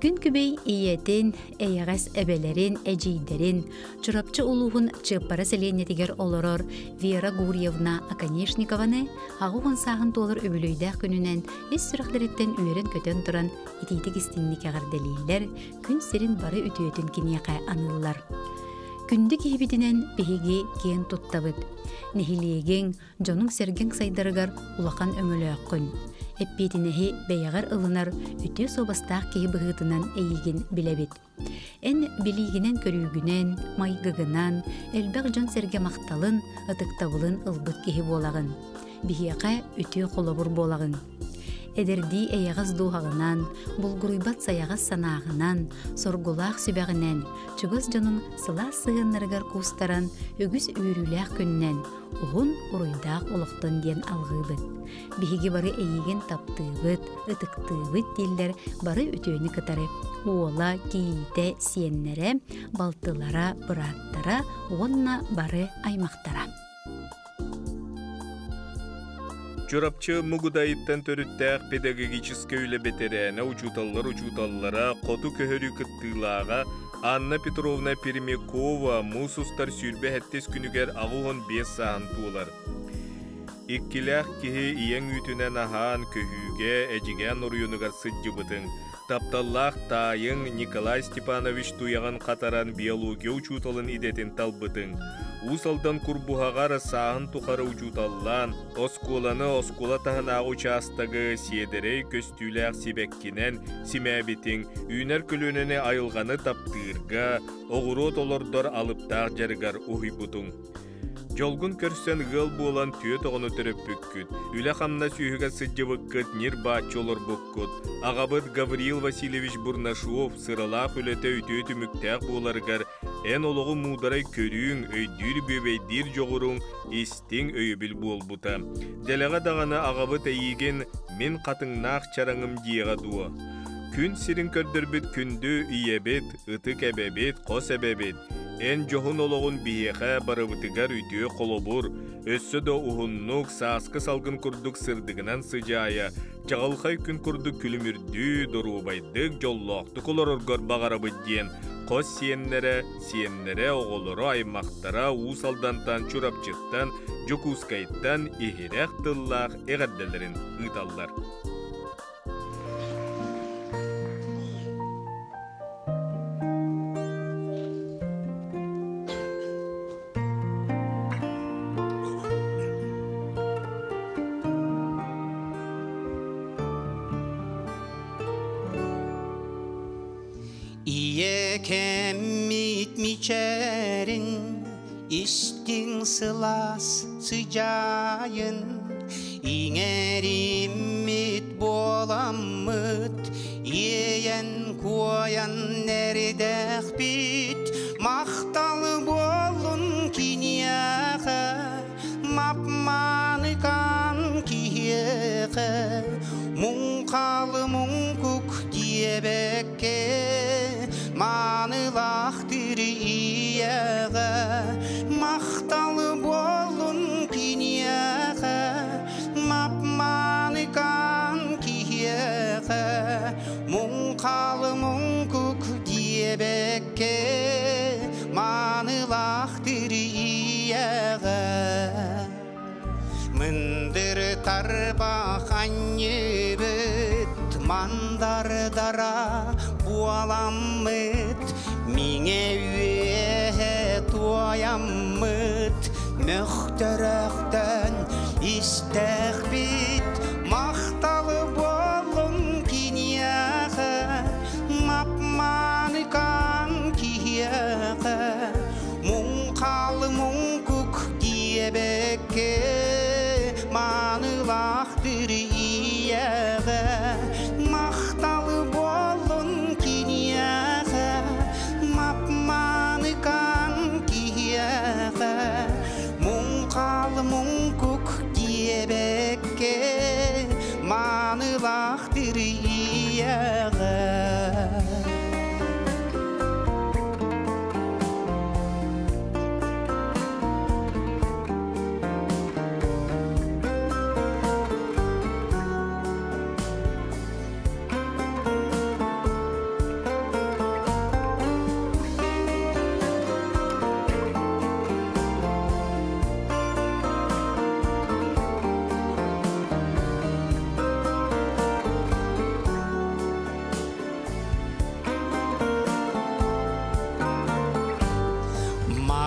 Күн күбэй ийэтин, эйэҕэс эбэлэрин, эдьиийдэрин Чурапчы улууһун Чыаппара сэлиэнньэтигэр олорор Вера Гурьевна Оконешникованы 80 сааһын туолар үбүлүөйдээх күнүнэн ис сүрэхтэриттэн үөрэн-көтөн туран итиитик истиҥник эҕэрдэлииллэр, күн сирин бары үтүөтүн киниэхэ аныыллар. Күндү киһибитинэн биһиги киэн туттабыт. Нэһилиэгиҥ, дьонуҥ-сэргэҥ сайдарыгар улахан өҥөлөөххүн. Эппиэтинэһи бэйэҕэр ылынар үтүө суобастаах киһи быһыытынан эйигин билэбит. Эн билиигинэн-көрүүгүнэн, майгыгынан элбэх дьон-сэргэ махталын, ытыктабылын ылбыт киһи буолаҕын. Биһиэхэ үтүө холобур буолаҕыҥ. Эдэрдии эйэҕэс дууһаҕынан, булгуруйбат сайаҕас санааҕынан, соргулаах сүбэҕинэн, чугас дьонуҥ сылаас сыһыаннарыгар куустаран үгүс үөрүүлээх күнүнэн, уһун уруйдаах олохтон диэн алҕыыбыт. Биһиги бары эйигин таптыыбыт, ытыктыыбыт дииллэр бары үтүөнү кытары уола, кийиитэ, сиэннэрэ, балтылара, бырааттара уонна бары аймахтара. Чурапчы Мугудайыттан төрүттээх педагогическай үлэ бэтэрээнэ, учууталлар учууталлара, хоту көһөрүү кыттыылааҕа Анна Петровна Пермякова муус устар 27 күнүгэр 85 сааһын туолар. Иккилээх киһи ийэҥ үүтүнэн аһаан көһүүгэ Эдьигээн оройуонугар сылдьыбытыҥ, тапталлаах таайыҥ Николай Степанович туйаҕын хатаран биология учууталын идэтин талбытыҥ, Уус Алдан Курбуһаҕар сааһын тухары учууталлаан, оскуоланы оскуола таһынааҕы учаастагы сиэдэрэй көстүүлээх сибэккинэн симээбитиҥ, үүнэр көлүөнэни айылҕаны таптыырга, оҕуруот олордор алыптаах дьарыгар уһуйбутуҥ. Дьолгун көрсөн ыал буолан түөрт оҕону төрөппүккүт, үлэ-хамнас үөһүгэр сылдьыбыккыт, ньир-бааччы олорбуккут. Аҕабыт Гавриил Васильевич Бурнашов сыралаах үлэтэ үтүө түмүктээх буоларыгар эн олоҕу муударай көрүүҥ, өйдүүр-бүөбэйдиир дьоҕуруҥ истиҥ өйөбүл буолбута. Дэлэҕэ даҕаны аҕабыт эйиигин «Мин хатыҥнаах чараҥым» диэҕэ дуо? Күн сирин көрдөрбүт күндү ийэбит, ытык эбэбит, хос эбэбит, Эн дьоһун олоҕун биһиэхэ барыбытыгар үтүө холобур, өссө да уһуннук, сааскы салгын курдук сырдыгынан сыдьаайа, чаҕылхай күн курдук күлүмүрдүү, доруобайдык, дьоллоохтук олороргор баҕарабыт диэн хос сиэннэрэ, сиэннэрэ, оҕолоро, аймахтара Уус Алдантан, Чурапчыттан, Дьокуускайтан иһирэх тыллаах эҕэрдэлэрин ыыталлар. Ийэкэммит мичээрин истиҥ сылаас сыдьаайын Иҥэриммит буоламмыт, иэйэн-куойан эридэхпит, махтал буоллун киниэхэ, мап-мааныкан киһиэхэ, муҥхалы муҥкук диэбэккэ, маанылаах тириийэҕэ, махтал буоллун киниэхэ, мап-мааныкан киһиэхэ, муҥхалы муҥкук диэбэккэ, маанылаах тириийэҕэ. Мындыр тарбах анньыбыт, мандардара буоламмыт, миҥэ үөһэ туойаммыт, мөхтөрөхтөн истэхпит, махталы буоллун киниэхэ, мап-мааныкан киһиэхэ, муҥхалы муҥкук диэбэккэ маанылаах тирийэҕэ махтал буоллун киниэхэ мап-мааныкан киһиэхэ муҥхал муҥкук диэбэккэ маанылаах.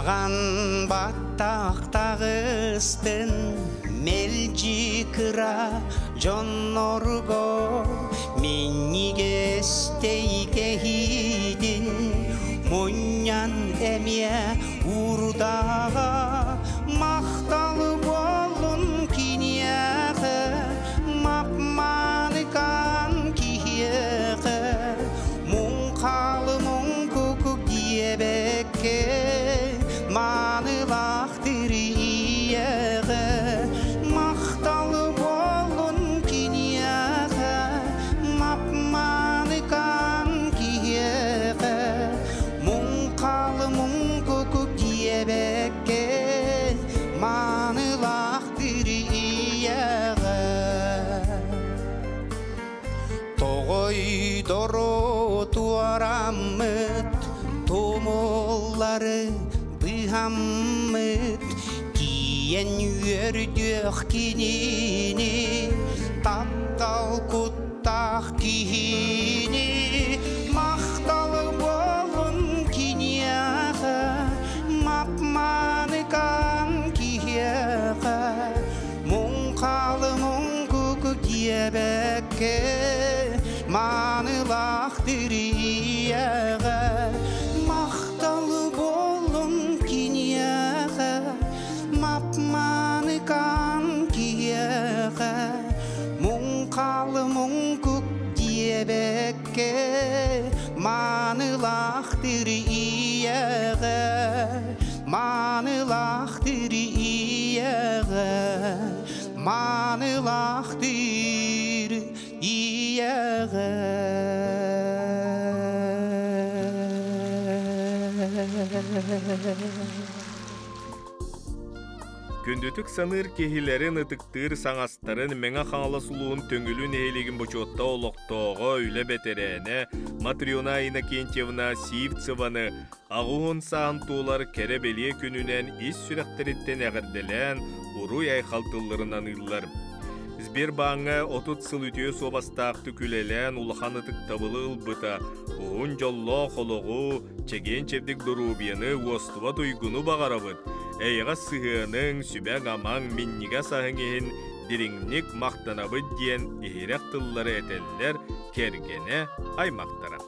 Маҕан баттах таҕыстын, мэлдьи кыра дьоннорго минньигэс тэйгэһиитин мунньан эмиэ уурдаҕа. Махтал буоллун киниэхэ, мап-мааныкаан киһиэхэ, муҥхалы муҥкук диэбэккэ маанылаах тириэҕэ. Махтал буоллун киниэхэ, мап-мааныкаан киһиэхэ, муҥхалы муҥкук диэбэккэ маанылаах тириэҕэ. Тоҕойдору туораммыт, тумуллары быһаммыт, тиийэн үөрдүөх кинини, таптал куттаах киһини. Махтал буоллун киниэхэ, мап-мааныкаан киһиэхэ, муҥхалы муҥкук диэбэккэ маанылаах тириэҕэ. Махтал буоллун киниэхэ, мап-мааныкаан киһиэхэ, муҥхалы муҥкук диэбэккэ маанылаах тириэҕэ, маанылаах тириэҕэ, маанылаах тириэҕэ. Күндүтүк саныыр киһилэрин ытыктыыр саҥастарын Мэҥэ Хаҥалас улууһун Төҥүлү нэһилиэгин бочуотта олохтооҕо, үлэ бэтэрээнэ Матрена Иннокентьевна Сивцеваны аҕыһын саан туолар кэрэ бэлиэ күнүнэн ис сүрэхтэриттэн эҕэрдэлээн уруй-айхал тылларын аныыллар. Сбербааҥҥа 30 сыл үтүө суобастаахтык үлэлээн улахан ытыктабылы ылбыта, уһун дьоллоох олоҕу, чэгиэн-чэбдик доруобуйаны, уостубат уйгуну баҕарабыт. Эйэҕэс сыһыаныҥ, сүбэҥ-амаҥ, минньигэс аһыҥ иһин дириҥник махтанабыт диэн иһирэх тыллары этэллэр кэргэнэ, аймахтара.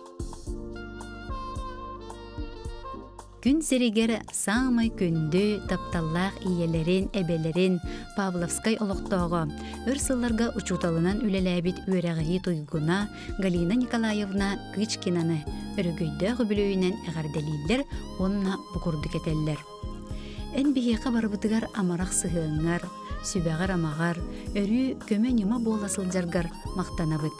Күн сиригэр саамай күндү, тапталлаах ийэлэрин, эбэлэрин Павловскай олохтооҕо, өр сылларга учууталынан үлэлээбит үөрэҕирии туйгуна Галина Николаевна Кычкинаны өрөгөйдөөх үбүлүөйүнэн эҕэрдэлииллэр уонна бу курдук этэллэр. Эн биһиэхэ барыбытыгар амарах сыһыаҥҥар, сүбэҕэр-амаҕар, өрүү көмө-ньыма буола сылдьаргар махтанабыт.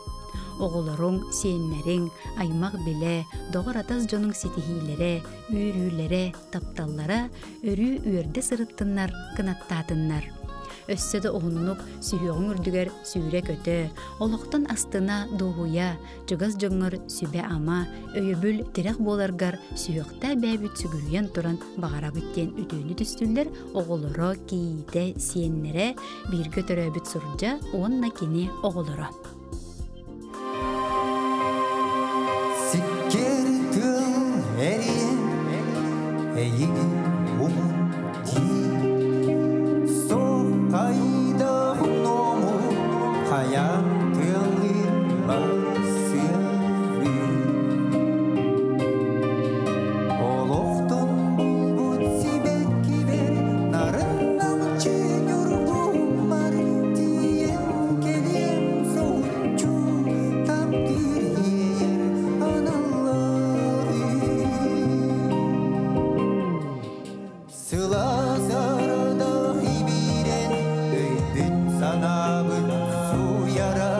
Оҕолоруҥ, сиэннэриҥ, аймах-билэ, доҕор-атас дьонуҥ ситиһиилэрэ, үөрүүлэрэ, тапталлара өрүү үөрдэ сырыттыннар, кынаттаатыннар. Өссө да уһуннук сүһүөҕүҥ үрдүгэр сүүрэ-көтө, олохтон астына, дуоһуйа, чугас дьоҥҥор сүбэ-ама, өйөбүл, тирэх буоларгар сүһүөхтээх бэйэбит сүгүрүйэн туран баҕарабыт диэн үтүөнү түстүллэр оҕолоро, кийиитэ, сиэннэрэ, бииргэ төрөөбүт сурдьа уонна кини оҕолоро. Сиккиэр тыал эрийэн эйигин умуттуу, Суох хайдах ному хайаан тыаллыыр сыалыы. Олохтон булбут сибэккибэр нарын-намчы ньургуһуммар тиийэн кэлиэм соһуччу таптыыр иэйэр аналлаах. Сылаас ардах ибиирэн өйбүт санаабыт сууйара,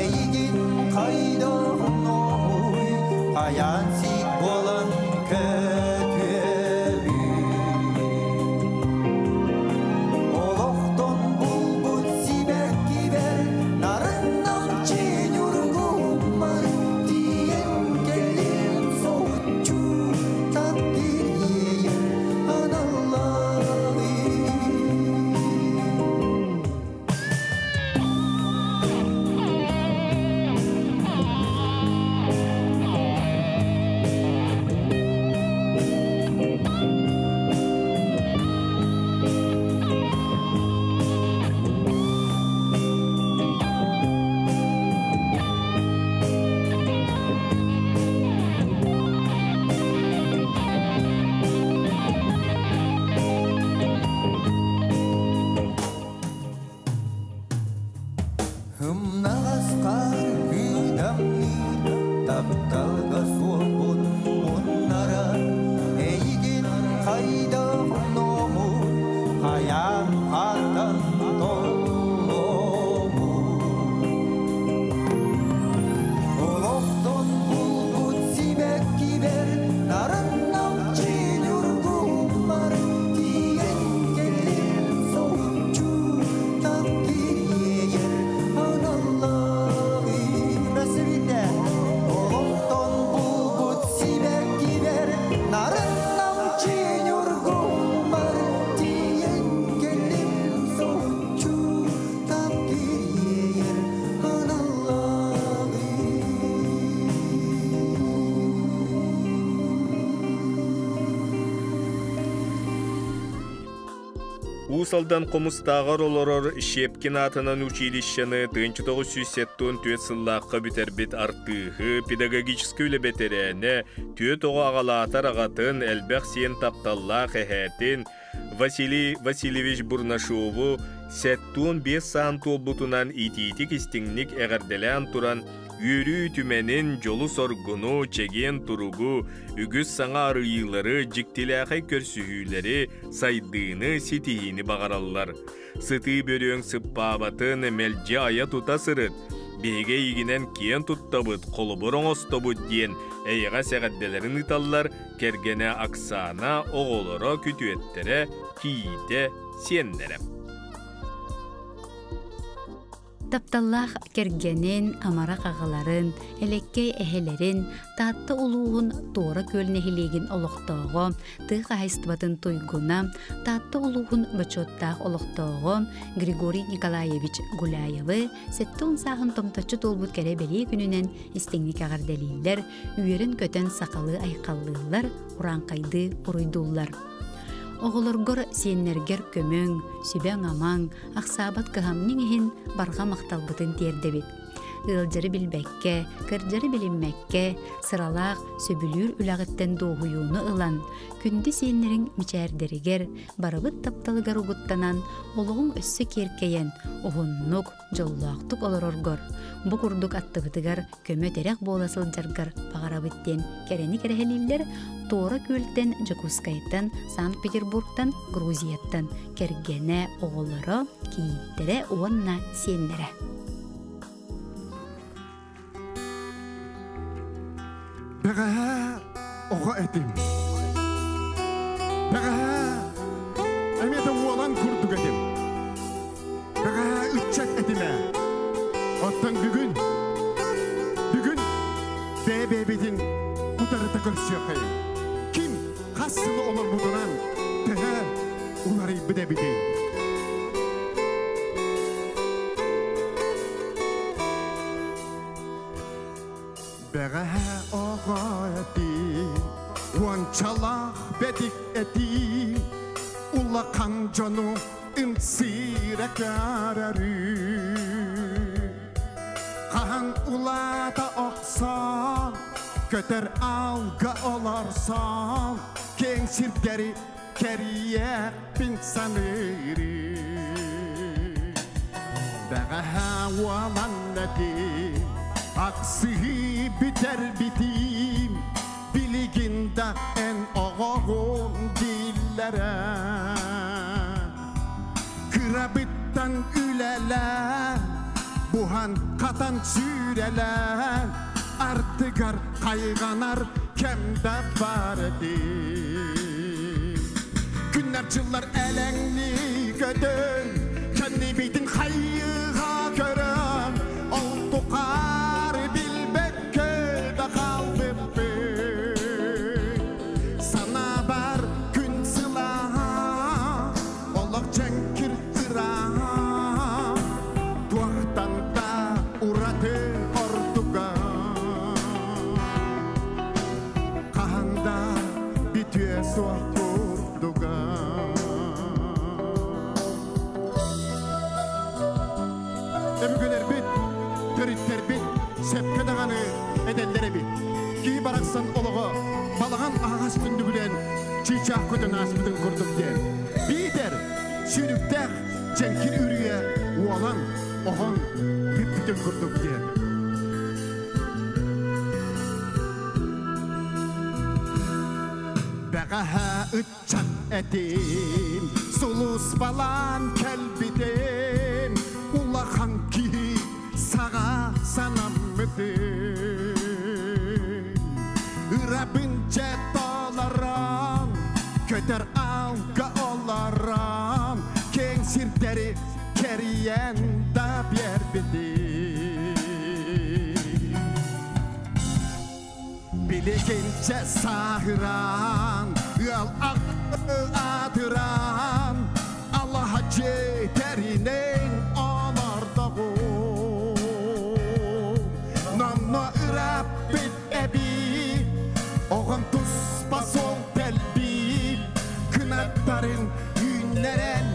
эйигин хайдах умнуоҕуй, хайаан сиик буолан көтүөбүй. Олохтон булбут сибэккибэр нарын-намчы ньургуһуммар тиийэн кэллим соһуччу таптыыр иэйэр аналлаах. Уус Алдан Хомустааҕар олорор Щепкин аатынан училищены 1974 сыллаахха бүтэрбит артыыһы, педагогическай үлэ бэтэрээнэ, түөрт оҕо аҕалаатар аҕатын, элбэх сиэн тапталлаах эһээтин Василий Васильевич Бурнашову 75 саан туолбутунан итиитик-истиҥник эҕэрдэлээн туран, үөрүү үтүмэнин, дьолу-соргуну, чэгиэн туругу, үгүс саҥа арыйыылары, дьиктилээхэй көрсүһүүлэри, сайдыыны, ситиһиини баҕараллар. Сытыы бөрүөҥ сыппаабатын мэлдьи айа-тута сырыт, биһиги эйигинэн киэн туттабыт, холобур оҥостобут диэн эйэҕэс эҕэрдэлэрин ыыталлар кэргэнэ Оксана, оҕолоро, күтүөттэрэ, кийиитэ, сиэннэрэ. Тапталлаах кэргэнин, амарах аҕаларын, элэккэй эһэлэрин, Таатта улууһун Туора Күөл нэһилиэгин олохтооҕо, тыа хаһаайыстыбатын туйгуна, Таатта улууһун бочуоттаах олохтооҕо Григорий Николаевич Гуляевы 70 сааһын томточчу туолбут кэрэ бэлиэ күнүнэн истиҥник эҕэрдэлииллэр, үөрэн-көтөн сахалыы айхаллыыллар, урааҥхайдыы уруйдууллар. Оҕолоргор, сиэннэргэр көмөҥ, сүбэҥ-амаҥ, ахсаабат кыһамньыҥ иһин барҕа махталбытын тиэрдэбит. Ыалдьары билбэккэ, кырдьары билиммэккэ, сыралаах, сөбүлүүр үлэҕиттэн дуоһуйууну ылан, күндү сиэннэриҥ мичээрдэригэр, барыбыт тапталыгар угуттанан, олоҕуҥ өссө киэркэйэн, уһуннук, дьоллоохтук олороргор, бу курдук аттыбытыгар көмө-тирэх буола сылдьаргар баҕарабыт диэн кэрэни кэрэһэлииллэр Туора Күөлтэн, Дьокуускайтан, Санкт-Петербургтан, Грузияттан кэргэнэ, оҕолоро, кийииттэрэ уонна сиэннэрэ. Бэҕэһээ оҕо этим. Бэҕэһээ эмиэ да уолан курдук этим. Бэҕэһээ ыччат этим ээ. Оттон бүгүн, бүгүн бэйэ-бэйэбитин утарыта көрсүөххэйиҥ. Ким хас сылы олорбутунан төһө уларыйбыт эбитий? Бэҕэһээ оҕо этим, уончалаах бэдик этим, улахан дьону ымсыыра көрөрүм. Хаһан улаата охсон, көтөр аалга олорсон, киэҥ сирдэри кэрийиэхпин саныырым. Бэҕэһээ уолан этим, аксыһыы бүтэр битиим, билигин да эн оҕоҕун дииллэрэ. Кырабыттан үлэлээн, буһан-хатан сүүрэлээн, ардыгар хайҕанар кэм да баар этим. Күннэр-дьыллар элэҥнии көтөн, кэннибитин хайыыга көрөн, ол тухары билбэккэ да хаалбыппыт. Санаабар күн сылааһа, олох дьэҥкир ырааһа, туохтан да ураты ордуга. Хаһан да бүтүө суох курдуга. Өбүгэлэрбит, төрүттэрбит сөпкө даҕаны этэллэр эбит. Киһи барахсан олоҕо балаҕан аһаҕас түннүгүнэн чыычаах көтөн ааспытын курдук диэн. Биитэр сүүрүктээх дьэҥкир үрүйэ уолан, оһон бүппүтүн курдук диэн. Бэҕэһээ ыччат этим, сулууспалаан кэлбитим, улахан киһи саҕа санаммытым. Ырабын дьэ толорон, көтөр аалга олорон, киэҥ сирдэри кэрийэн да биэрбитим. Билигинчэ сааһыран, ыал аатыран, алаһа дьиэтэринэн олордоҕум. Нонно ырааппыт эбит, оҕом туспа суол тэлбит, кынаттарын үүннэрэн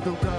тылга